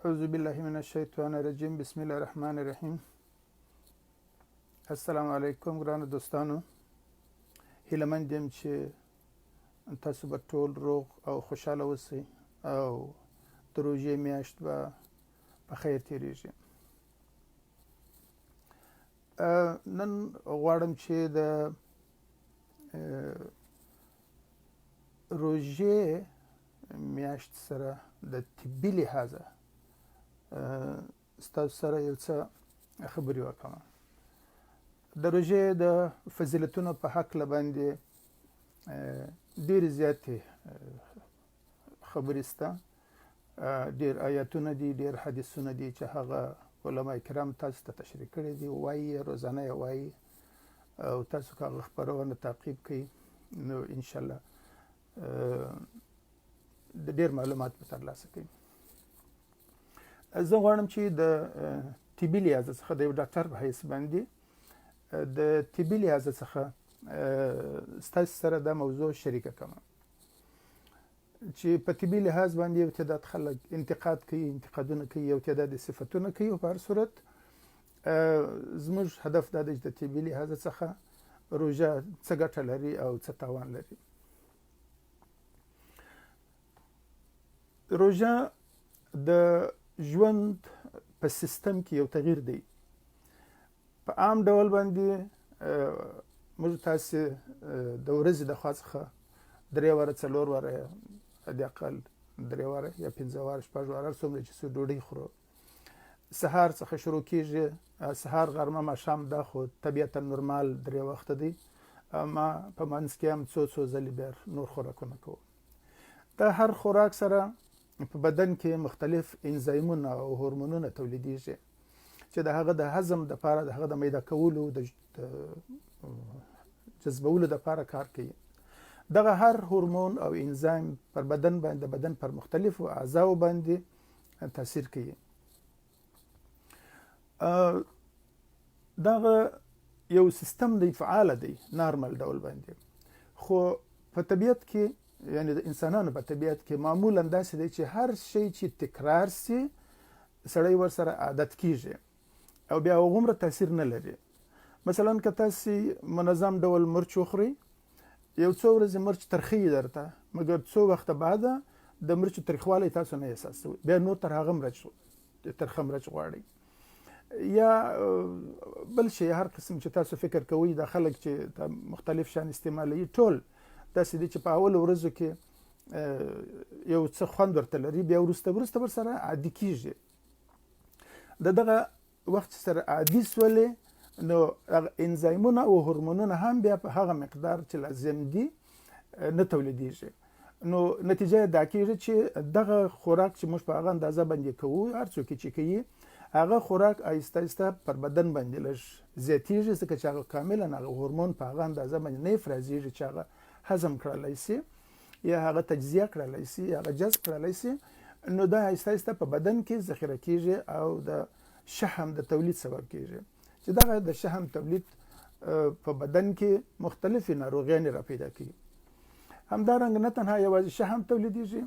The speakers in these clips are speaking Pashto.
اعوذ بالله من الشیطان الرجیم بسم الله الرحمن الرحیم. السلام علیکم ګرانو دوستانو، هیله مند یم چې تاسو به ټول روغ او خوشحاله اوسئ او د روژې میاشت به په خیر تیریږي. نن غواړم چې د روژې میاشت سره د طبي لحاظه ستاسو سره یو څه خبرې وکړم. د روژې د فضیلتونو په هکله باندې ډېرې زیاتې خبرې شته، ډېر آیاتونه دي، ډېر حدیثونه دي چې هغه علما کرام تاسو ته تشریح کړي دي، وایي، روزانه یې وایي، او تاسو که هغه خپرونه تعقیب کړئ نو انشاءالله د ډېر معلومات به ترلاسه کړئ. زه غواړم چې د طبي لحاظه څخه د یو ډاکټر په حیث باندې د طبي لحاظه څخه ستاسو سره دا موضوع شریکه کړم چې په طبي لحاظ باندې یو تعداد خلک انتقاد کوي، انتقادونه کوي، یو تعداد صفتونه کوي، او په هر صورت زموږ هدف دا دی چې د طبي لحاظه څخه روژه څه ګټه لري او څه تاوان لري. روژه د ژوند په سیستم کې یو تغییر دی. په عام ډول باندې موږ تاسې د ورځې د خوا څخه درې واره، څلور واره، حد اقل درې واره یا پنځه واره، شپږ واره، هر څومره چې څه ډوډۍ خورو، سهار څخه شروع کیږي، سهار، غرمه، ماښام، دا خو طبیعتا نورمال درې وخته دی، اما په منځ کې هم څو څو ځلې بیا نور خوراکونه کوو. دا هر خوراک سره په بدن کې مختلف انزایمونه او هورمونونه تولیدیږي چې د هغه د هضم دپاره، د هغه د میده کولو، د جذبولو دپاره کار کوي. دغه هر هورمون او انزایم پر بدن باندې، د بدن پر مختلفو اعضاو باندې تاثیر کوي. دغه یو سیستم دی، فعال دی نارمل ډول باندې، خو په طبیعت کې، یعنی د انسانانو په طبیعت کې معمولا داسې دی چې هر شی چې تکرار سي سړی ورسره عادت کیږي او بیا هغومره تاثیر نه لري. مثلا که تاسې منظم ډول مرچ وخورئ، یو څو ورځې مرچ ترخه وي درته، مګر څو وخته بعد د مرچو تریخوالی تاسو نه احساسوئ، بیا نور تر هغه مرچ ترخه مرچ غواړئ. یا بل شی، هر قسم چې تاسو فکر کوئ، دا خلک چې دا مختلف شیان استعمالوي ټول داسې دي چې په اولو ورځو کې یو څه خوند ورته لري، بیا وروسته وروسته ورسره عادي کیږي. د دغه وخت چې سره عادي سولې نو هغه انزایمونه او هورمونونه هم بیا په هغه مقدار چې لازم دي نه تولیدیږي. نو نتیجه دا کیږي چې دغه خوراک چې موږ په هغه اندازه باندې کوو، هر څوک چې کوي هغه خوراک آهسته آهسته پر بدن باندې لږ زیاتیږي، ځکه چې هغه کاملا هغه هورمون په هغه اندازه باندې نه افرازیږي چې هغه هضم کړلی سي یا هغه تجزیه کړلی سي یا هغه جذب کړلی سي. نو دا آهسته آهسته په بدن کې ذخیره کیږي او د شحم د تولید سبب کیږي، چې دغه د شحم تولید په بدن کې مختلفې ناروغیانې را پیدا کوي. همدارنګه نه تنها یوازې شحم تولیدیږي،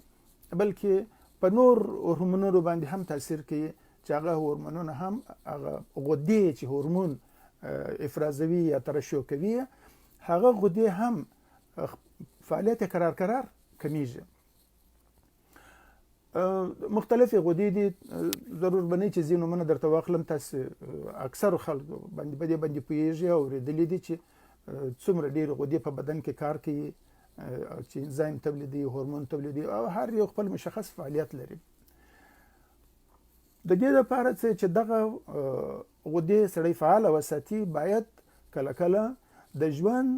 بلکې په نور هورمونونو باندې هم تاثیر کوي، چې هغه هورمونونه هم هغه غدې چې هورمون افرازوي یا ترشح کوي، هغه غدې هم فعالیت کرار کرار کمیږي. مختلفې غدې دي، ضرور به نه چې ځینې نومونه درته واخلم، تاسې اکثرو خلکو باندې په دې باندې پوهېږي او اورېدلي دي چې څومره ډېرې غدې په بدن کې کار کوي، چې انزایم تولیدوي، هورمون تولیدوي، او هر یو خپل مشخص فعالیت لري. د دې لپاره چې دغه غدې سړی فعاله وساتي، باید کله کله د ژوند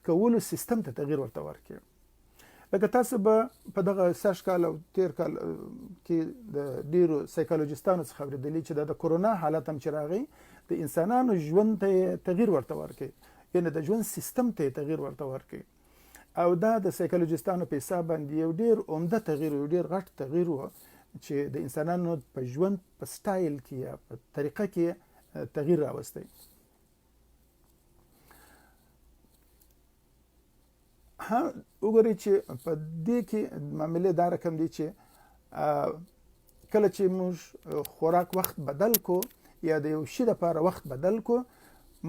کولو سیستم ته تغییر ورته ورکړي. لکه تاسو به په دغه سږ کال او تیر کال کې د ډیرو سایکولوژیستانو څخه اورېدلي چې دا د کرونا حالت هم چې راغی، د انسانانو ژوند ته یې تغییر ورته ورکړي، یعنې د ژوند سیستم ته یې تغییر ورته ورکړي. او دا د سایکولوژیستانو په حساب باندې یو ډیر عمده تغییر، یو ډیر غټ تغییر و چې د انسانانو په ژوند په سټایل کې یا په طریقه کې تغییر راوستی. ها وګورئ چې په دې کې معاملې دا رقم دي چې کله چې موږ خوراک وخت بدل کو یا د یو شي لپاره وخت بدل کو،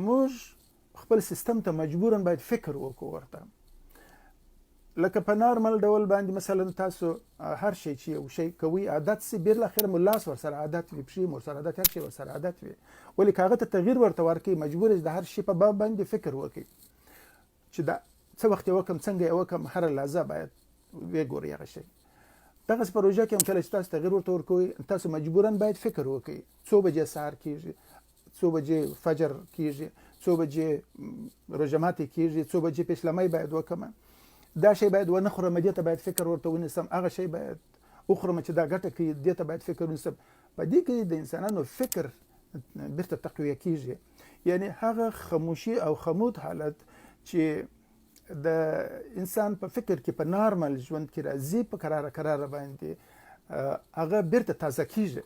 موږ خپل سیستم ته مجبورا باید فکر وکړو ورته. لکه په نارمل ډول باندې مثلا تاسو هر شی چې یو شی کوي عادت سي، بیر الاخره مو لاس ورسره عادت وي، پښې مو ورسره عادت، هر شی ورسره عادت وي. ولې که هغه ته تغییر ورته ورکوي، مجبور یې د هر شي په باب باندې فکر وکړي چې دا څه وخت یې وکړم، څنګه یې وکړم، هره لحظه باید وګورئ هغه شی. دغسې په روژه کې هم کله چې تاسو تغییر ورته ورکوئ، تاسو مجبورا باید فکر وکړئ څو بجې سهار کېږي، څو بجې فجر کېږي، څو بجې روژه ماتې کېږي، څو بجې پیشلمۍ باید وکړم، دا شی باید ونه خورم، دې ته باید فکر ورته ونیسم، هغه شی باید وخورم چې دا ګټه کوي، دې ته باید فکر ونیسم. په دې کې د انسانانو فکر بیرته تقویه کېږي. یعنی هغه خاموشي او خمود حالت چې د انسان په فکر کې په نارمل ژوند کې راځي، په کراره کراره باندې هغه بیرته تازه کیږي،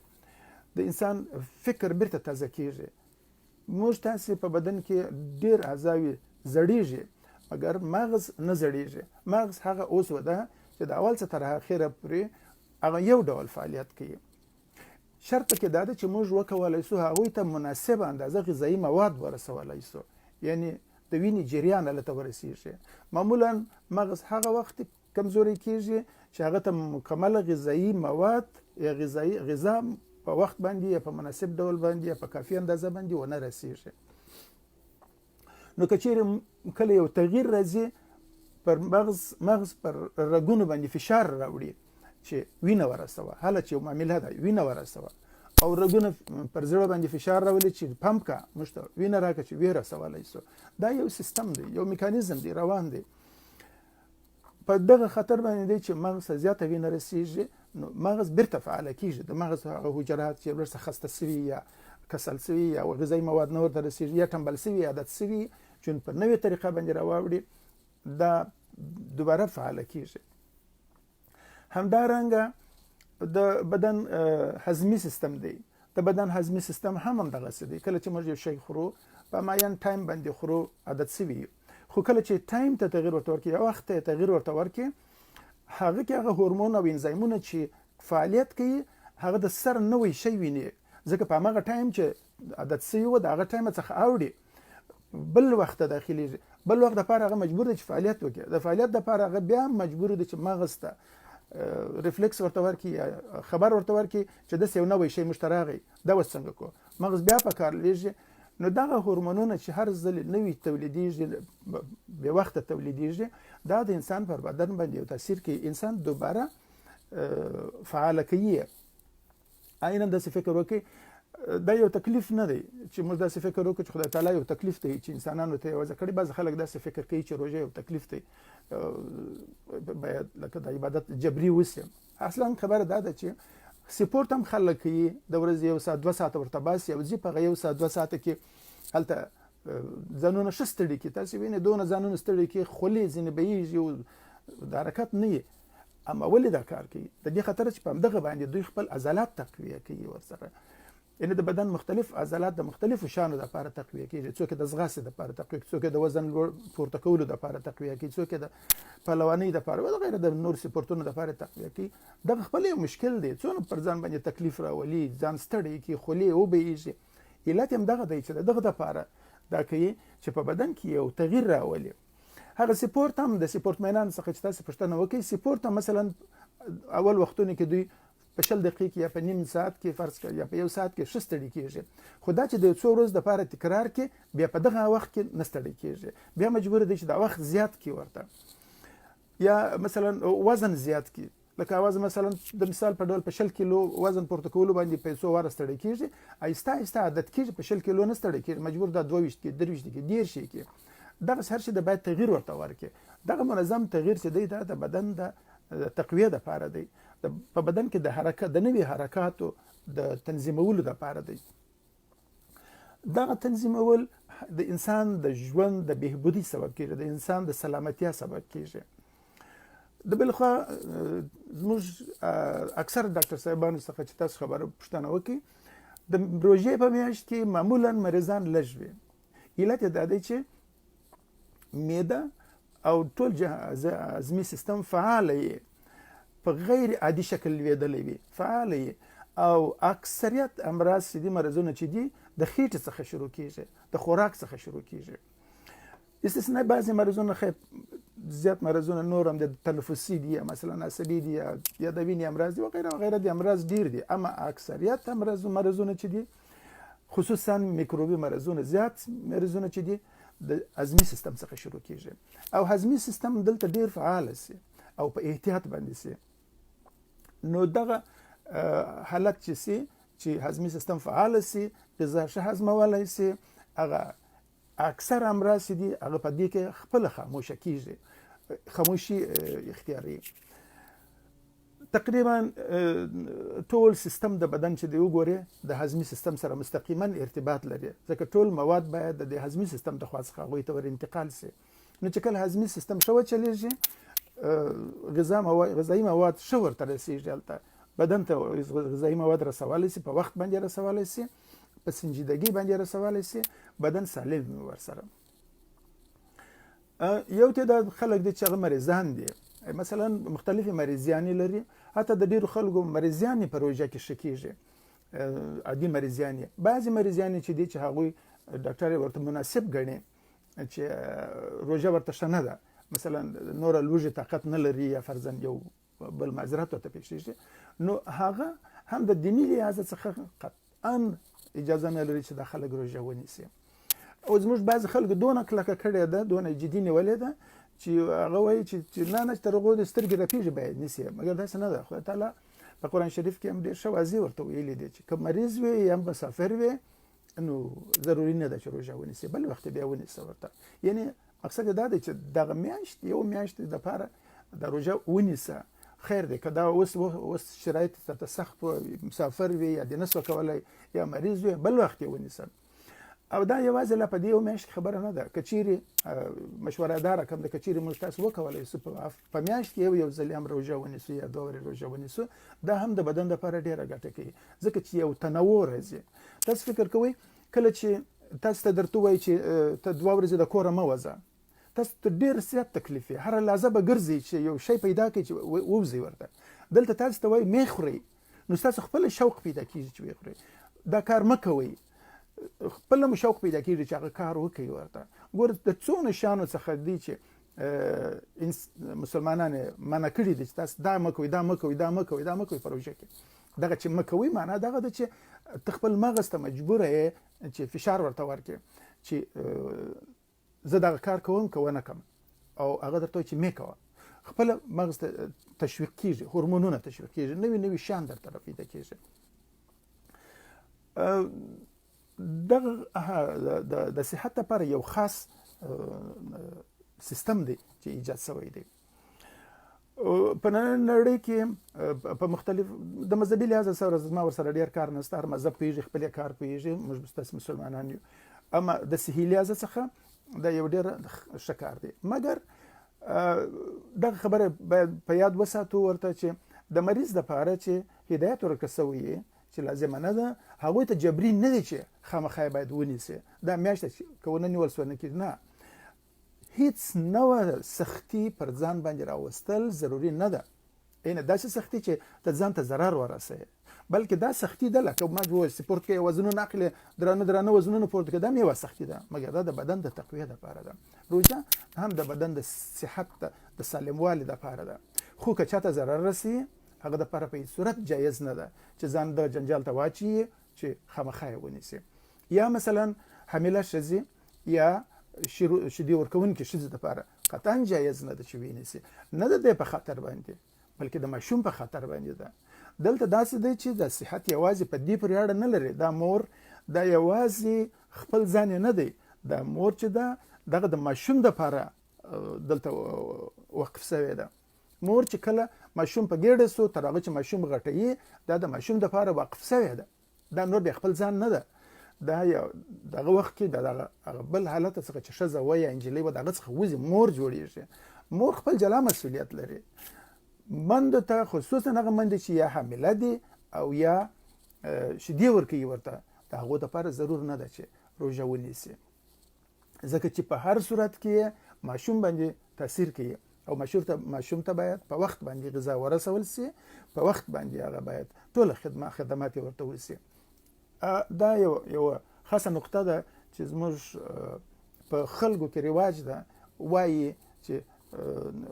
د انسان فکر بیرته تازه کیږي. موږ تاسې په بدن کې ډیر اعضاوې زړیږي، مګر مغز نه زړیږي. مغز هغه عضو ده چې د اول څخه تر اخره پورې هغه یو ډول فعالیت کوي. شرط پکې دا ده چې موږ وکولای سو هغوی ته مناسبه اندازه غذایي مواد ورسولای سو، یعنی د وینې جریان هلته ورسیږي. معمولا مغز هغه وخت کمزوری کیږي چې هغه ته مکمله غذایي مواد یا غذایي غذا په وخت باندې یا په مناسب ډول باندې یا په کافي اندازه باندې ونه رسیږي. نو که چیرې کله یو تغییر راځي پر مغز پر رګونو باندې فشار راوړي چې وینه ورسوه، هله چې یو معامله ده وینه ورسوه، او رګونه پر زړه باندې فشار راولي چې پمپ کا موږ ته وینه راکړه چې ویې رسولی سو. دا یو سیستم دی، یو میکانیزم دی، روان دی. په دغه خطر باندې دی چې مغز ته زیاته وینه رسیږي، نو مغز بیرته فعاله کیږي. د مغز هغه حجرات چې ورڅخه خسته سوي یا کسل سوي یا غذایي مواد نه ورته رسیږي یا ټنبل سوي یا عادت سوي، چون په نوې طریقه باندې راواوړي، دا دوباره فعاله کیږي. همدارنګه د بدن هضمي سیستم دی. د بدن هضمي سیستم هم همدغسې دی. کله چې موږ یو شی خورو په معین time باندې خورو، عادت سوي یو، خو کله چې time ته تغییر ورته ورکړي یا وخت ته تغییر ورته ورکړي، هغه کې هغه هورمون او انزایمونه چې فعالیت کوي هغه د سر نوی شی ویني، ځکه په هماغه time چې عادت سوي و د هغه time څخه اوړي بل وخت ته داخليږي. بل وخت دپاره هغه مجبور دی چې فعالیت وکړي. د فعالیت دپاره هغه بیا مجبور دی چې مغز ته reflex ورته ورکړي یا خبر ورته ورکړي چې داسې یو نوی شی موږ ته راغی، دا اوس څنګه کړو. مغز بیا په کار لوېږي. نو دغه هورمونونه چې هر ځل نوي تولیدېږي، بې وخته تولیدېږي، دا د انسان پر بدن باندې یو تاثیر کوي، انسان دوباره فعاله کوي. عینا داسې فکر وکړئ، دا یو تکلیف نه دی چې موږ داسې فکر وکړو چې خدای تعالی یو تکلیف دی چې انسانانو ته یې وضع کړی. بعضې خلک داسې فکر کوي چې روژه یو تکلیف دی، باید لکه د عبادت جبري وسي. اصلا خبره دا ده چې سپورت هم خلک کوي، د ورځې یو ساعت دوه ساعته ورته باسي او ځي په هغه یو ساعت دوه ساعته کې هلته ځانونه ښه ستړي کړي. تاسې وینئ دونه ځانونه ستړي کړي، خولې ځینې بهیږي او د حرکت نه یي. اما ولې دا کار کوي؟ د دې خاطر چې په همدغه باندې دوی خپل عضلات تقویه کوي ورسره. یعنی د بدن مختلف عضلات د مختلفو شانو دپاره تقویه کیږي. څوک د ځغاستې دپاره تقویه کوي، څوک د وزن لوړ پورته کولو دپاره تقویه کوي، څوک د پهلوانۍ دپاره او غیره د نور سپورتونو دپاره تقویه کوي. دغه خپل یو مشکل دی، څونه پر ځان باندې تکلیف راولي، ځان ستړی کوي، خولې وبهیږي. علت هم دغه دی چې د دغه دپاره دا کوي چې په بدن کې یو تغییر راولي. هغه سپورت هم د سپورتمنانو څخه چې تاسې پوښتنه وکړئ، سپورت هم مثلا اول وختونو کې دوی په 20 دقیقې کې یا په نیم ساعت کې فرض کړئ یا په یو ساعت کې ښه ستړي کېږي، خو دا چې د یو څو ورځو دپاره تکرار کې بیا په دغه وخت کې نه ستړي کېږي، بیا مجبور دی چې دا وخت زیات کړي ورته، یا مثلا وزن زیات کړي. لکه وزن مثلا د مثال په ډول په 20 کیلو وزن پورته کولو باندې په څو واره ستړی کېږي، آهسته آهسته عادت کېږي، په 20 کیلو نه ستړی کېږي، مجبور دا 22 کې 23 کې 30 کې. دغه هر شي د باید تغییر ورته ورکړي. دغه منظم تغییر چې دی دا د بدن د تقویه دپاره دی، په بدن کې د حرکت د نوي حرکاتو د تنظیمولو دپاره دی. دغه تنظیمول د انسان د ژوند د بهبودي سبب کېږي، د انسان د سلامتیا سبب کېږي. د بل خوا زموږ اکثر ډاکټر صاحبانو څخه چې تاسو خبره پوښتنه وکړئ، د روژې په میاشت کې معمولا مریضان لږ وي. علت یې دا دی چې معده او ټول هضمي سیستم فعاله یې، په غیر عادي شکل لوېدلی وي، فعاله یې او اکثریت امراض چې دي، مرضونه چې دي، د خېټې څخه شروع کیږي، د خوراک څخه شروع کیږي. استثناء بعضې مرضونه، خیر زیات مرضونه نور هم د تنفسي دي، مثلا عصبي دي یا د وینې امراض دي وغیره وغیره دي، امراض ډیر دي. اما اکثریت امراض مرضونه چې دي، خصوصا میکروبي مرضونه، زیات مرضونه چې دي د هضمي سیستم څخه شروع کیږي. او هضمي سیستم دلته ډیر فعال سي او په احتیاط باندې سي. نو دغه حالت چې سي، چې هضمي سیستم فعال سي، غذا ښه هضمولی سي، هغه اکثر امراض چې دي هغه په دې کې خپله خاموشه کیږي، خاموشي اختیاروي. تقریبا ټول سیستم د بدن چې دی وګوري د هضمي سیستم سره مستقیما ارتباط لري، ځکه ټول مواد باید د هضمي سیستم د خوا څخه هغوی ته ور انتقال سي. نو چې کله هضمي سیستم ښه وچلېږي، غذایي مواد ښه ورته رسېږي، هلته بدن ته غذایي مواد رسولی سي، په وخت باندې رسولی سي، په سنجیدګي باندې رسولی سي، بدن سالم وي ورسره. یو تعداد خلک دي چې هغه مریضان دي، مثلا مختلفې مریضیانې لري، حتی د ډیرو خلکو مریضیانې په روژه کې ښه کیږي، عادي مریضیانې. بعضې مریضیانې چې دي چې هغوی ډاکټر یې ورته مناسب ګڼي چې روژه ورته ښه نه ده، مثلا نوره لوږې طاقت نه لري یا فرضاً یو بل معذرت ورته پېښېږي، نو هغه هم د دیني لحاظه څخه قطعا اجازه نه لري چې دا خلک روژه ونیسي. او زموږ بعضې خلکو دونه کلکه کړې ده، دونه جدي نیولې ده چې هغه وایي چې نه نه، چې تر هغو د سترګې رپېږي باید نیسي، مګر داسې نه ده. خدای تعالی په قرآن شریف کې هم ډېر ښه واضح ورته ویلي دي چې که مریض وي یا مسافر وي نو ضروري نه ده چې روژه ونیسي، بل وخت بیا ونیسه ورته. یعنې مقصد دا دی چې دغه میاشت یو میاشت دپاره د روژه ونیسه، خیر دی. که دا اوس شرایط درته سخت و، مسافر وي یا دې نه سوه کولی یا مریض وي، بل وخت یې ونیسه. او دا یوازې لا په دې یو میاشت کې خبره نه ده. که چیرې مشوره دا رقم ده، که چیرې موږ تاسو وکولای سو په میاشت کې یو یو ځل هم روژه ونیسو یا دوه ورځې روژه ونیسو، دا هم د بدن لپاره ډېره ګټه کوي، ځکه چې یو تنوع راځي. تاسو فکر کوئ کله چې تاسو ته درته ووایي چې ته دوه ورځې د کوره مه وځه، تاسو ته ډېر زیات تکلیف وي، هره لحظه به ګرځئ چې یو شی پیدا کړئ چې ووځئ ورته. دلته تاسو ته وایي مې خورئ، نو ستاسو خپله شوق پیدا کېږي چې ویې خورئ. دا کار مه کوئ، خپله مو شوق پیدا کېږي چې هغه کار وکړئ ورته. ګوره د څونه شیانو څخه دي چې مسلمانان یې منع کړي دي چې تاسو دا مه کوئ، دا مه کوئ، دا مه کوئ، دا مه کوئ په روژه کې. دغه چې مه کوئ معنا دغه ده چې ته خپل مغز ته مجبوره یې چې فشار ورته ورکړې چې زه دغه کار کوم که ونه کوم، او هغه درته وایي چې مې کوه. خپله مغز ته تشویق کېږي، هورمونونه تشویق کېږي، نوي نوي شیان درته راپیدا کېږي. دغه د صحت لپاره یو خاص سیستم دی چې ایجاد شوی دی. په نننۍ نړۍ کې په مختلف د مذهبي لحاظ سره زما ورسره ډېر کار نشته، هر مذهب پوهېږي، خپل یې کار پوهېږي، موږ ستاسو مسلمانان یو. اما د صحي لحاظ څخه دا یو ډېر ښه کار دی. مګر دغه خبره باید په یاد وساتو ورته چې د مریض دپاره چې هدایت ورکړل شوی یې چې لازمه نه ده، هغوی ته جبري نه دی چې خامخا یې باید ونیسي، دا میاشت چې که ونه نیول سوه نه کېږي. نه، هیڅ نوع سختی پر ځان باندې راوستل ضروري نه ده. یعنې داسې سختی چې ته ځان ته ضرر ورسوې، بلکې دا سختی ده لکه ما وویل چې پورته کوې وزنونه اخلې، درانه درانه وزنونه پورته کوې، دا هم یوه سختی ده، مګر دا د بدن د تقویې دپاره ده. روژه هم د بدن د صحت د سالموالي دپاره ده. خو که چاته ضرر رسي هغه دپاره په هیڅ صورت جایز نه ده چې ځان د جنجال ته واچوي چې خامخا یې ونیسي. یا مثلا حامله ښځې یا شیدې ورکوونکې ښځې دپاره قطعا جایز نه ده چې وینیسي، نه د دې په خاطر باندې بلکې د ماشوم په خاطر باندې ده. دلته داسې دی چې د صحت یوازې په دې پورې اړه نه لري، دا مور دا یوازې خپل ځان یې نه دی، دا مور چې ده دغه د ماشوم دپاره دلته وقف شوې ده. مور چې کله ماشوم په ګېډه سو تر هغه چې ماشوم غټوي دا د ماشوم دپاره وقف شوې ده، دا نور بیا خپل ځان نه ده. دا یو دغه وخت کې دغه هغه بل حالت څخه چې ښځه وه یا نجلۍ وه د هغه څخه وځي، مور جوړېږي. مور خپل جلا مسؤلیت لري. مندو ته خصوصا هغه مندې چې یا حامله دي او یا شیدې ورکوي ورته، د هغو دپاره ضرور نه ده چې روژه ونیسي، ځکه چې په هر صورت کې ماشوم باندې تاثیر کوي او ماشوم ته باید په وخت باندې غذا ورسول سي، په وخت باندې هغه باید ټوله خدمات ورته وسي. دا یو خاصه نقطه ده چې زموږ په خلکو کې رواج ده، وایي چې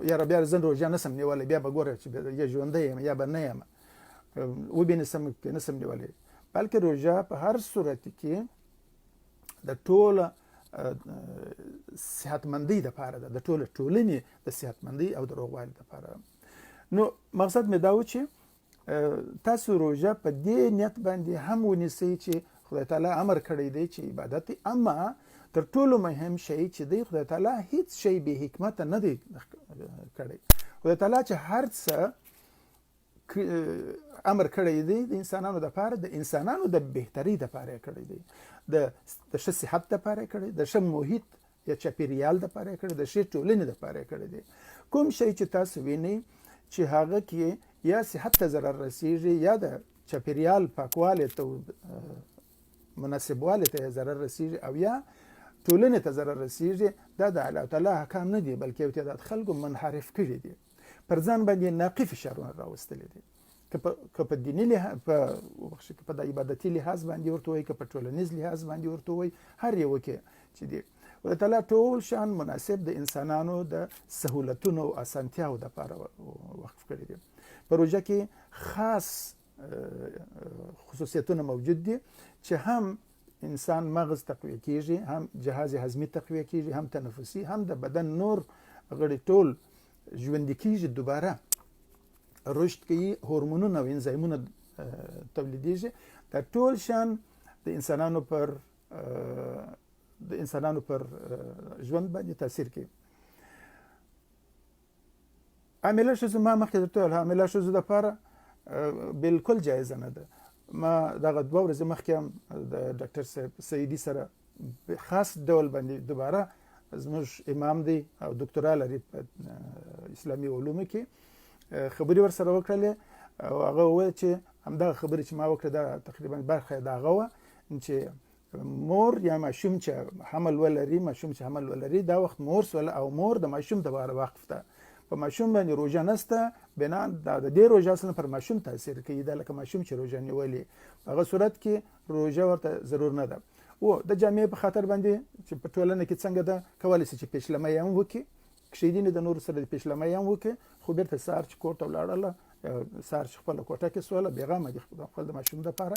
یاره بیا زه روژه نسم نیولی، بیا به ګوره چې یا ژوندی یم یا به نه یم، وبې نسم که نسم نیولی. بلکې روژه په هر صورت کې د ټوله صحتمندۍ دپاره ده، د ټوله ټولنې د صحتمندۍ او د روغوالي دپاره. نو مقصد مې دا و چې تاسو روژه په دې نیت باندې هم ونیسئ چې خدای تعالی امر کړی دی چې عبادت دی، اما تر ټولو مهم شی چې دی خدای تعالی هیڅ شی بې حکمته نه دی کړی. خدای تعالی چې هر څه امر کړی دی د انسانانو دپاره، د انسانانو د بهترۍ دپاره یې کړی دی، د ښه صحت دپاره یې کړی، د ښه محیط یا چاپیریال دپاره یې کړی، د ښې ټولنې دپاره یې کړی دی. کوم شی چې تاسو وینئ چې هغه کې یا صحت ته ضرر رسیږي یا د چاپیریال پاکوالی ته مناسبوالی ته ضرر رسیږي او یا ټولنې ته ضرر رسیږي، دا د الله تعالی احکام نه دي، بلکې یو تعداد خلکو منحرف کړي دي، پر ځان باندې ناقي فشارونه راوستلي دي. که په دیني لحاظ، که په د عبادتي لحاظ باندې ورته وایي، که په ټولنیز لحاظ باندې ورته وایي، هر یو کې چې دي خدای تعالی ټول شان مناسب د انسانانو د سهولتونو او اسانتیاو دپاره وقف کړي دي. په روژه کې خاص خصوصیتونه موجود دي چې هم انسان مغز تقویه کیږي، هم جهاز هضمي تقویه کیږي، هم تنفسي، هم د بدن نور غړي ټول ژوندي کیږي، دوباره رشد کوي، هورمونونه او انزایمونه تولیدیږي. دا ټول شان د انسانانو پر ژوند باندې تاثیر کوي. حامله ښځو، ما مخکې درته وویل، حامله ښځو دپاره بالکل جایزه نه ده. ما دغه 2 ورځې مخکې هم د ډاکټر صاحب سعیدي سره خاص ډول باندې دوباره، زموږ امام دی او دکتورا لري په اسلامي علومو کې، خبرې ورسره وکړلې او هغه وویل چې همدغه خبرې چې ما وکړه دا تقریبا برخه یې د هغه وه چې مور یا ماشوم چې حمل ولري، ماشوم چې حمل ولري دا وخت مور سوله او مور د ماشوم دپاره وقف ده، په ماشوم باندې روژه نسته، بنا دا د دې روژه اصلا پر ماشوم تاثیر کوي، دا لکه ماشوم چې روژه نیولې په هغه صورت کې روژه ورته ضرور نه ده. و د جامعې په خاطر باندې چې په ټولنه کې څنګه ده کولی شي چې پیشلمه یې هم وکړي، کښېدي نه د نورو سره د پیشلمه یې هم وکړي، خو بېرته سهار چې کور ته ولاړله، سهار چې خپله کوټه کې سوله، بېغمه دي خپل د ماشوم دپاره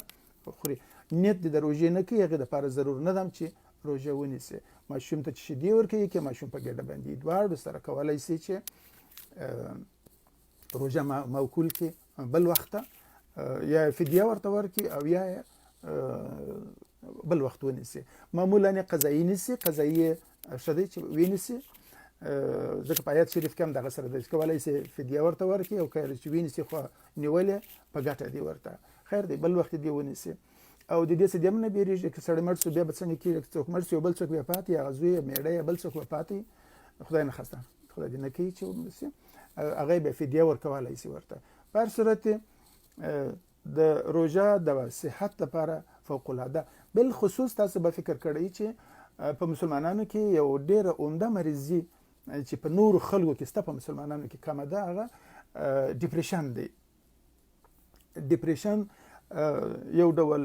خوري. نیت دې د روژې نه کوي، هغې دپاره ضرور نه ده چې روژه ونیسي. ماشوم ته چې شیدې ورکوي که ماشوم په ګډه باندې دواړو سره کولی شي چې روژه موکول کړي بل وخت یا فدیه ورته ورکړي او یا بل وخت ونیسي. معمولا یې قضایي نیسي، قضایي ښه دی چې وینیسي، ځکه په آیت شریف کې هم دغه سره دی چې کولی شي فدیه ورته ورکړي او که چې وینیسي خو نیولې په ګټه دی ورته، خیر دی بل وخت دې ونیسي. او د دې څه دې هم نه بیریږي که سړی مړ شو بیا به څنګه کېږي، که څوک مړ شي او بل څوک بیا پاتې، هغه زوی مېړه یا بل څوک به پاتې، خدای نه خواسته خدای دې نه کوي چې ومړ شي، هغه یې بیا فدیه ورکولی شي ورته. په هر صورت د روژه د صحت لپاره فوق العاده، بالخصوص تاسو به فکر کړئ چې په مسلمانانو کې یو ډېره عمده مریضي چې په نورو خلکو کې سته، په مسلمانانو کې کمه ده، هغه depression دی. depression یو ډول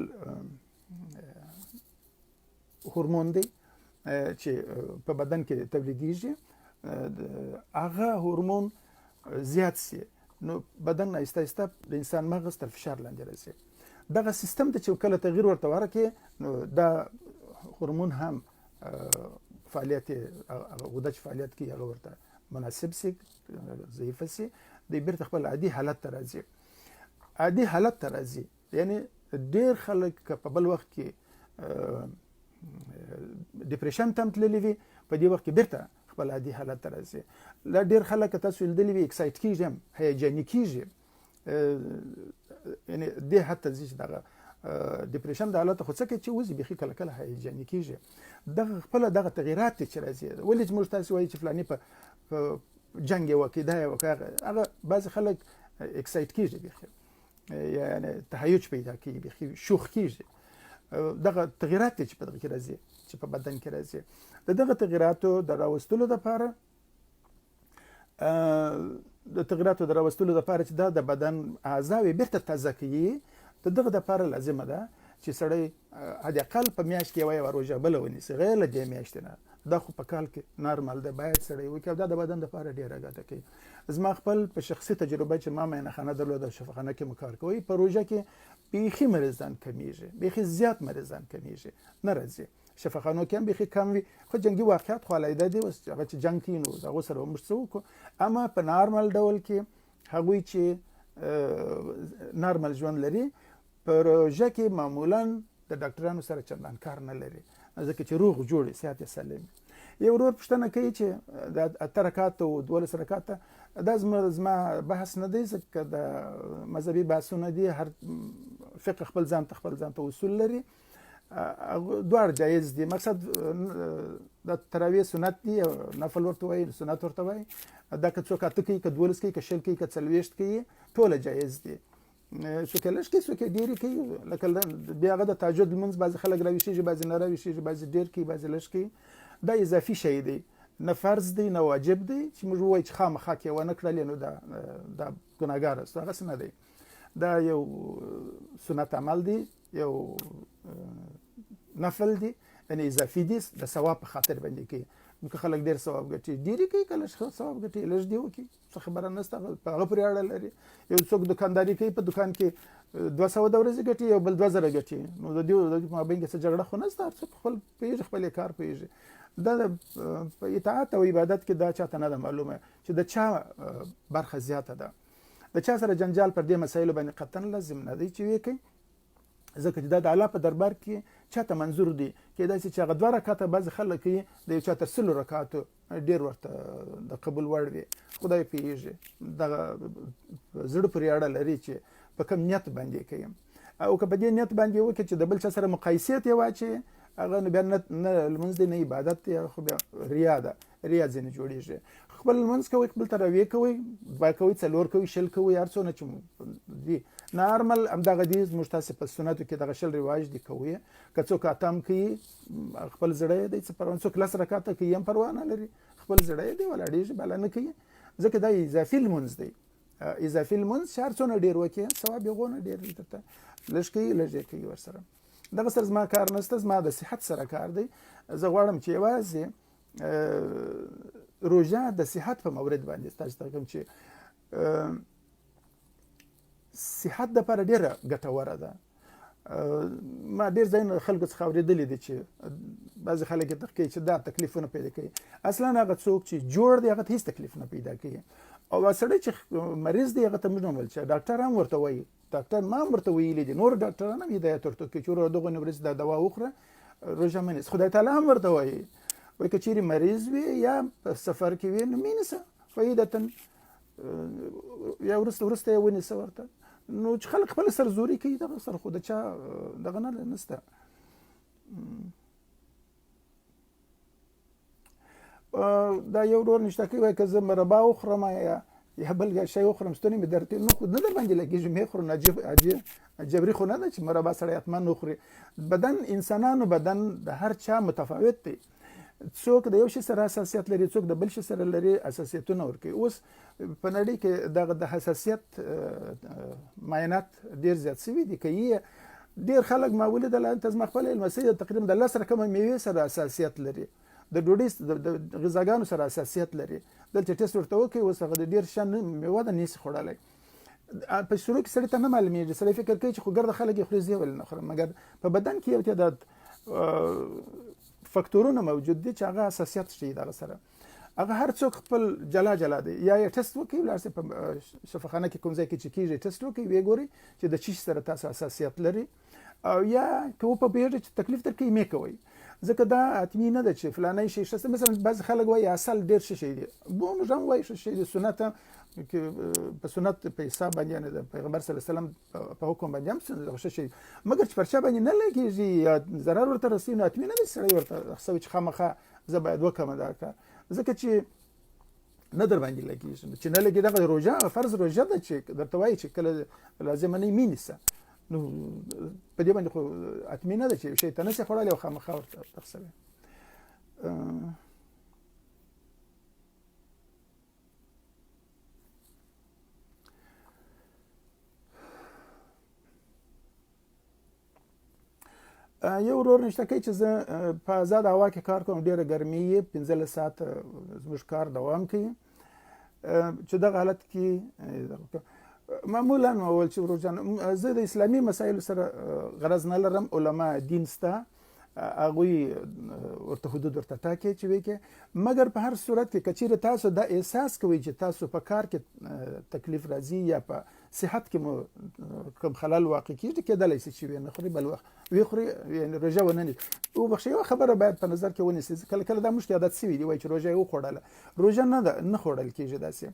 هورمون دی چې په بدن کې تولیدیږي، هغه هورمون زیات سي نو بدن آهسته آهسته د انسان مغز تر فشار لاندې راځي. دغه سیستم ته چې کله تغییر ورته ورکړي نو دا هورمون هم فعالیت، هغه غده چې فعالیت کوي هغه ورته مناسب سي، ضعیفه سي، دی بیرته خپل عادي حالت ته راځي. عادي حالت ته راځي یعنی ډېر خلک که په بل وخت کې depression ته هم تللي وي، په دې وخت کې بیرته خپل عادي حالت ته راځي. لا ډېر خلک که تاسو لیدلي وي excite کېږي هم، هیجاني کېږي، یعنی دې حد ته ځي چې دغه depression د حالت خو څه کوي چې وځي، بیخي کله کله هیجاني کېږي. دغه خپله دغه تغیرات دي چې راځي. ولې چې موږ تاسو وایي چې فلاني په جنګ یې وکړي، دا یې وکړي، هغه بعضې خلک excite کېږي بیخي، یعنی تهیج پیدا کېږي، بیخي شوخ کېږي. دغه تغیرات دي چې په دغه کې راځي، چې په بدن کې راځي. د دغه تغیراتو د راوستلو دپاره د تغیراتو د راوستلو لپاره چې دا د بدن اعضاوې بیرته تازه کوي، د دغه لپاره لازمه ده چې سړی حد اقل په میاشت کې یوه یوه روژه بله ونیسي، غیر له دې میاشتې نه. دا خو په کال کې نارمل ده، باید سړی وکړي او دا د بدن لپاره ډېره ګټه کوي. زما خپل په شخصي تجربه چې ما معاینه خانه درلوده، شفاخانه کې مو کار کوي، په روژه کې بیخي مریضان کمیږي، بیخي زیات مریضان کمیږي، نه راځي. شفاخانو کې هم بیخي کم وي، خو جنګي واقعیت خو علیحده دي، اوس هغه چې جنګ کوي نو هغو سره به موږ څه وکړو. اما په نارمل ډول کې هغوی چې نارمل ژوند لري، په روژه کې معمولا د ډاکټرانو سره چندان کار نه لري، ځکه چې روغ جوړ صحت یې سالم. یو ورور پوښتنه کوي چې د 8 رکعاته او 12 رکعاته، دا زما بحث نه دی، ځکه د مذهبي بحثونه دي، هر فقه خپل ځان ته اصول لري، دواړه جایز دي. مقصد د تراویح سنت دي، نفل ورته وایي، سنت ورته وایي. دا که څوک 8 کوي، که 12 کوي، که 20 کوي، که 40 کوي، ټوله جایز دي. څوک یې لږ کوي، څوک یې ډېرې کوي. لکه بیا هغه د تهجد لمونځ بعضې خلک راویښېږي، بعضې نه راویښېږي، بعضې ډېر کوي، بعضې لږ کوي. دا اضافي شی دی، نه فرض دی نه واجب دی چې موږ ووایو چې خامخا که یې ونه کړلې نو دا ګناهګار سو، هغسې نه دی. دا یو سنت عمل دی، یو نفل دی، یعنې اضافي دی، د ثواب په خاطر باندې کوي. که خلک ډېر ثواب ګټي ډېرې کوي، که لږ ثواب ګټي لږ دې وکړي، څه خبره نشته، په هغه پورې اړه لري. یو څوک دکانداري کوي، په دکان کې 200 د ورځې ګټي، یو بل 2000 ګټي، نو د دې په مابین کې څه جګړه خو نشته، هر څوک خپل پوهېږي، خپل یې کار پوهېږي. دا په اطاعت او عبادت کې دا چاته نه ده معلومه چې د چا برخه زیاته ده. د چا سره جنجال پر دې مسایلو باندې قطعاً لازم نه دی چې ویې کوي، ځکه چې دا د الله په دربار کې چاته منظور دی. کېدای شي چې هغه 2 رکعته بعضې خلک کوي، د یو چا تر 100 رکعاتو ډېر ورته د قبول وړ وي، خدای پوهېږي. دغه زړه پورې اړه لري چې په کوم نیت باندې کوي، او که په دې نیت باندې وکړي چې د بل چا سره مقایسې ته یې واچوي، هغه نو بیا نه لمونځ دی نه عبادت دی، هغه خو بیا ریا ده، ریا ځینې جوړېږي. خپل لمونځ کوئ، خپل تراویح کوئ، 2 کوئ، 4 کوئ، 20 کوئ، هر څونه چې دي نارمل همدغه دي. زموږ تاسې په سنتو کې دغه 20 رواج دي، کوئ. که څوک اتم کوي خپل زړه یې دی، څه پروا، څوک 10 رکعته کوي هم پروا نه لري، خپل زړه یې دی ولاړېږي، بله نه کوي، ځکه دا اضافي لمونځ دی. اضافي لمونځ چې هر څونه ډېر وکړي ثواب یې غونه ډېر وي، درته لږ کوي لږ یې کوي ورسره. دغه سره زما کار نشته، زما د صحت سره کار دی. زه غواړم چې یوازې روژه د صحت په مورد باندې تاسو ته کوم چې صحت دپاره ډېره ګټوره ده. ما ډېر ځایونه خلکو څخه اورېدلي دي چې بعضې خلک یې تحقیق چې دا تکلیفونه پیدا کوي. اصلا هغه څوک چې جوړ دی هغه ته هېڅ تکلیف نه پیدا کوي، او هغه سړی چې مریض دی هغه ته موږ هم ویل چې ډاکټر هم ورته وایي، ډاکټر ما هم ورته ویلي دي، نور ډاکټران هم هدایت ورته کوي چې وروره دغه ورځ دا دوا وخوره روژه مه نیسه. خدای تعالی هم ورته وایي، وایي که چیرې مریض وي یا په سفر کې وي نو مې نیسه فیدتن، یا وروسته وروسته یې ونیسه ورته. نو چې خلک خپله سرزوري کوي دغه سره خو د چا دغه نه نشته. دا یو ورور نشته کوي وایي که زه مربا وخورم یا بل شی وخورم ستونی مې درد کوي، نو خو نه در باندې لګېږي، مې خورم، عجیب جبري خو نه ده چې مربا سړی حتما وخوري. بدن انسانانو بدن د هر چا متفاوت دی، څوک د یو شي سره حساسیت لري، څوک د بل شي سره لري، حساسیتونه ورکوي. اوس په نړۍ کې دغه د حساسیت معاینات ډېر زیات شوي دي. که یې ډېر خلک ما ولیدل، حتی زما خپله لمسۍ ده، تقریبا د 10 رقمه میوې سره حساسیت لري، د ډوډۍ د غذاګانو سره حساسیت لري. دلته ټیسټ ورته وکړي، اوس هغه د ډېر شیان میوه ده نشي خوړلی. په شروع کې سړي ته نه معلومېږي، سړی فکر کوي چې خو ګرده خلک یې خوري، زه یې ولې نه خورم، مګر په بدن کې یو تعداد فکتورونه موجود دي چې هغه حساسیت ښیي دغه سره. هغه هر څوک خپل جلا جلا دی، یا یې ټیسټ وکړي، ولاړ شي په شفاخانه کې کوم ځای کې چې کېږي ټیسټ وکړي، ویې ګوري چې د څه شي سره تاسو حساسیت لري، او یا که وپوهېږي چې تکلیف درکوي مې کوئ، ځکه دا حتمي نه ده چې فلانی شی ښه. مثلا بعضې خلک وایي عسل ډېر ښه شی دی، موږ هم وایو ښه شی دی، سنت هم په سنت په حساب باندې، یعنې د پیغمبر صلی الله علیه وسلم په حکم باندې هم ښه شی، مګر چې پر چا باندې نه لګېږي یا ضرر ورته رسوي، نو حتمي نه ده چې سړی ورته ښه چې خامخا زه باید وکړم دا کار، ځکه چې نه در باندې لګېږي. چې نه لګي دغه روژه فرض روژه ده چې درته وایي چې کله لازمه نه مې نیسه، نو په دې باندې خو حتمي نه ده چې شی ته نه شي خوړلی او خامخا ورته تخسوي. یو ورور نشته کوي چې زه په آزاد هوا کې کار کوم، ډیره ګرمي یې، 15 ساعته زموږ کار دوام کوي، چې دغه حالت کې معمولا ما ویل چې ورور جان زه د اسلامي مسایلو سره غرض نه لرم، علما دین سته، هغوی ورته حدود ورته ټاکي چې وکړي، مګر په هر صورت کې که چیرې تاسو دا احساس کوئ چې تاسو په کار کې تکلیف راځي یا په صحت کې مو کوم خلل واقع کیږي، کېدلی شي چې ویې نه خوري، بل وخت ویې خوري، یعنې روژه ونه نیسي. وبخښئ، یوه خبره باید په نظر کې ونیسي، کله کله دا موږ کې عادت سوي دي، وایي چې روژه یې وخوړله، روژه نه ده، نه خوړل کېږي. داسې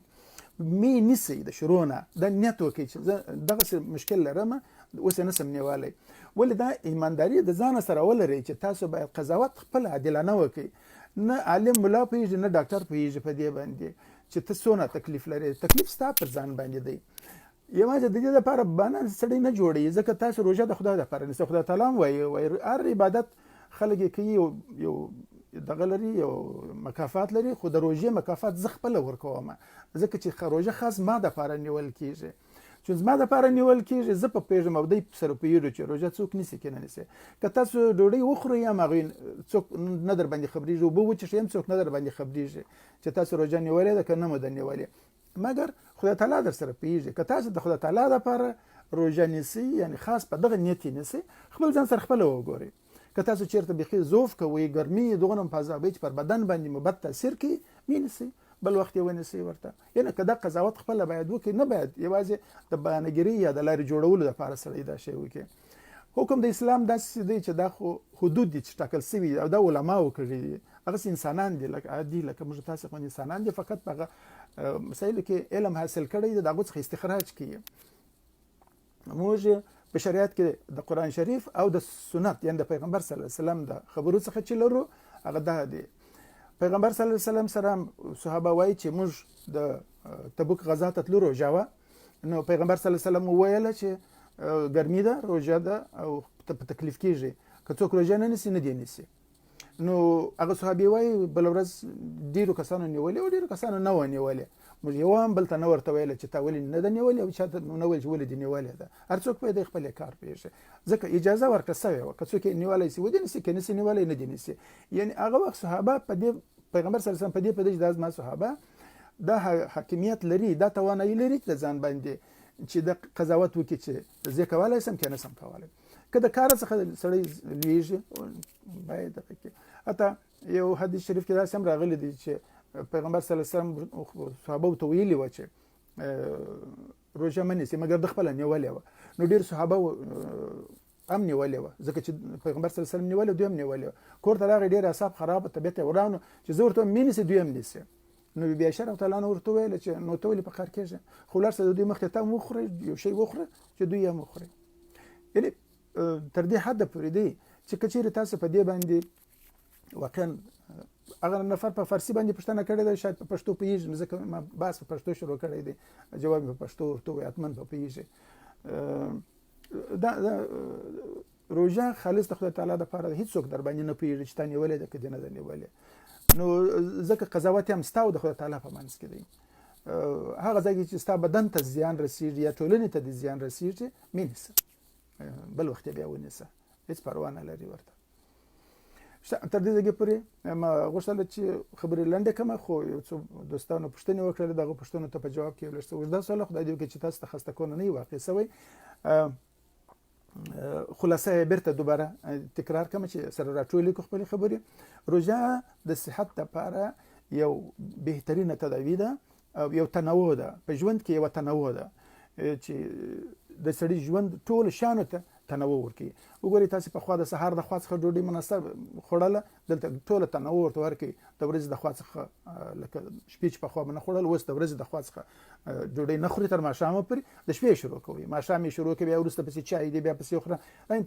مې نیسئ د شروع نه دا نیت وکړئ چې زه دغسې مشکل لرم، اوس یې نسم نیولی. ولې دا ایمانداري د ځانه سره ولرئ چې تاسو باید قضاوت خپل عادلانه وکړئ. نه عالم ملا پوهېږي، نه ډاکټر پوهېږي په دې باندې چې ته څونه تکلیف لرې، تکلیف ستا پر ځان باندې دی. یوازې د دې لپاره بهانه سړی نه جوړوي، ځکه تاسو روژه د خدای لپاره نیسئ. خدای تعالی هم وایي، وایي هر عبادت خلک یې کوي، یو دغه لري، یو مکافات لري، خو د روژې مکافات زه خپله ورکوم، ځکه چې روژه خاص ما دپاره نیول کېږي. چې زما دپاره نیول کېږي، زه په پوهېږم او دی سره پوهېږو چې روژه څوک نیسي که نه نیسي. که تاسو ډوډۍ وخورئ هم هغوی څوک نه در باندې خبرېږي، اوبه وڅښئ هم څوک نه در باندې خبرېږي چې تاسو روژه نیولې ده که نه مو ده نیولې، مګر خدای تعالی در سره پوهېږي. که تاسو د خدای تعالی دپاره روژه نیسئ، یعنې خاص په دغه نیت یې نیسئ، خپل ځان سره خپله وګورئ. که تاسو چېرته بیخي ضعف کوئ، ګرمي یې دغونه هم په عذابوي چې پر بدن باندې مو بد تاثیر کوي، مې نیسئ، بل وخت یې ونیسئ ورته. یعنې که دا قضاوت خپله باید وکړي، نه باید یوازې د بهانهګیرۍ یا د لارې جوړولو دپاره سړی دا شی وکړي. حکم د اسلام داسې دی چې دا خو حدود دي چې ټاکل سوي دي او دا علماو کړي دي، هغسې انسانان دي لکه عادي لکه موږ تاسې غوندې انسانان دي، فقط په هغه مسایلو کې علم حاصل کړی دی، د هغو څخه استخراج کوي. موږ په شریعت کې د قرآن شریف او د سنت یعنې د پیغمبر صلی الله علیه وسلم د خبرو څخه چې لرو هغه دا دی. پیغمبر صلی الله علیه وسلم سره صحابه وایي چې موږ د تبوک غزا ته تلو، روژه وه، نو پیغمبر صلی الله علیه وسلم وویل چې ګرمي ده، روژه ده او ته په تکلیف کیږي، که څوک روژه نه نیسي نه دې نیسي. نو هغه صحابي وایي بله ورځ ډېرو کسانو نیولې او ډېرو کسانو نه وه نیولې، موږ یو هم بل ته نه ورته ویل چې تا ولې نه ده نیولې او چا ته نه ویل چې ولې دې نیولې ده، هر څوک په دې خپل کار پوهېږي، ځکه اجازه ورکړه سوې وه که څوک یې نیولی سي ودې نیسي، که نیسي نیولی نه دې نیسي. یعنې هغه وخت صحابه په دې پیغمبر صلی الله علیه وسلم په دې پوهېده چې دا زما صحابه دا حاکمیت لري، دا توانایي لري چې د ځان باندې چې د قضاوت وکړي چې زه کولی سم که نه سم کولی. که د کار څخه سړی لویږي باید دغه کې. حتی یو حدیث شریف کې داسې هم راغلي دي چې پیغمبر صلی الله علیه وسلم صحابه ته ویلي وه چې روژه مه نیسئ، مګر ده خپله نیولې وه. نو ډېر صحابه هم نیولې وه، ځکه چې پیغمبر صلی الله علیه وسلم نیولې دوی هم نیولې وه. کور ته راغی، ډېر اعصاب خراب، طبیعت یې وران و چې زه ورته وایم مې نیسي، دوی هم نیسي. نو بیا عایشه رضی الله عنها ورته وویل چې نو ته ولې په قهر کېږې، خو لاړ شه د دوی مخې ته هم وخورې، یو شی وخوره چې دوی هم وخوري. یعنې تر دې حده پورې دی چې که چیرې تاسو په دې باندې واقعا هغه نفر په فارسي باندې پوښتنه کړې ده، شاید په پښتو پوهېږي، نو ځکه ما بحث په پښتو شروع کړی دی، جواب مې په پښتو ورته ووایي، حتما به پوهېږي. دا روژه خالص د خدای تعالی دپاره ده، هیڅوک در باندې نه پوهېږي چې تا نیولې ده که دې نه ده نیولې. نو ځکه قضاوت هم ستا او د خدای تعالی په منځ کې دی. هغه ځای کې چې ستا بدن ته زیان رسیږي یا ټولنې ته دې زیان رسیږي، مې نیسه، بل وخت یې بیا ونیسه، هیڅ پروا نه لري ورته. تر دې ځای پورې ما غوښتل چې خبرې لنډې کړم، خو یو څو دوستانو پوښتنې وکړلې، دغو پوښتنو ته په جواب کې لږ څه اوږده سوله. خدای دې وکړي چې تاسو ته خسته کونه نه وي واقع سوی. خلاصه یې بیرته دوباره تکرار کړم چې سره راټولې کړو خپلې خبرې. روژه د صحت لپاره یو بهترینه تداوي ده او یو تنوع ده، په ژوند کې یوه تنوع ده چې د سړي ژوند ټولو شیانو ته تنوع ورکوي. وګورئ تاسې پخوا د سهار د خوا څخه ډوډۍ مناسب خوړله، دلته ټوله تنوع ورته ورکوي. د ورځې د خوا څخه لکه شپې چې پخوا به نه خوړل، اوس د ورځې د خوا څخه ډوډۍ نه خوري تر ماښامه پورې، د شپې شروع کوي، ماښام یې شروع کوي، بیا وروسته پسې چای دی، بیا پسې خوري،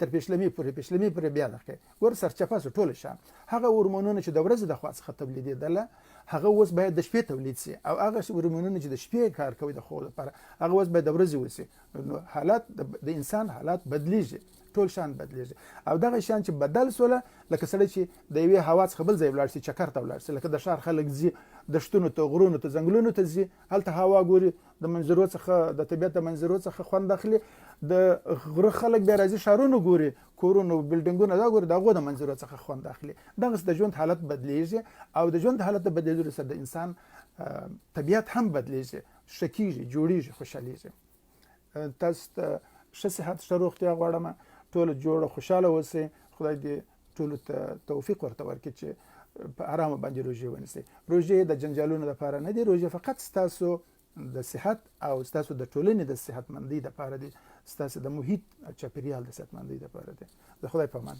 تر پیشلمې پورې، پیشلمې پورې بیا دغه کوي. ګوره سرچپه سو ټول شیان. هغه هورمونونه چې د ورځې د خوا څخه تولیدېدله هغه اوس باید د شپې تولید سي، او هغه هورمونونه چې د شپې کار کوي د خوب لپاره هغه اوس باید د ورځې وسي. نو حالات د انسان حالات بدلیږي، ټول شان بدلیږي. او دغه شان چې بدل سوله، لکه سړی چې د یوې هوا څخه بل ځای ولاړ سي، چکر ته ولاړ سي، لکه د ښار خلک ځي دښتونو ته، غرونو ته، ځنګلونو ته ځي، هلته هوا ګوري، د منظرو څخه، د طبیعت د منظرو څخه خوند اخلي. د غره خلک بیا راځي ښارونو ګوري، کورونو، بلډینګونه دا ګوري، د هغو د منظرو څخه خوند اخلي. دغسې د ژوند حالت بدلیږي او د ژوند حالت د بدلیدلو سره د انسان طبیعت هم بدلیږي، ښه کیږي، جوړیږي، خوشحالیږي. تاسو ته ښه صحت، ښه روغتیا غواړم. ټول جوړ خوشاله اوسئ. خدای دې ټولو ته توفیق ورته ورکړي چې په آرامه باندې روژې ونیسئ. روژې د جنجالونو لپاره نه دي، روژې فقط ستاسو د صحت او ستاسو د ټولنې د صحتمندۍ لپاره دي، ستاسو د محیط او چاپیریال د صحتمندۍ لپاره دي. د خدای په امان.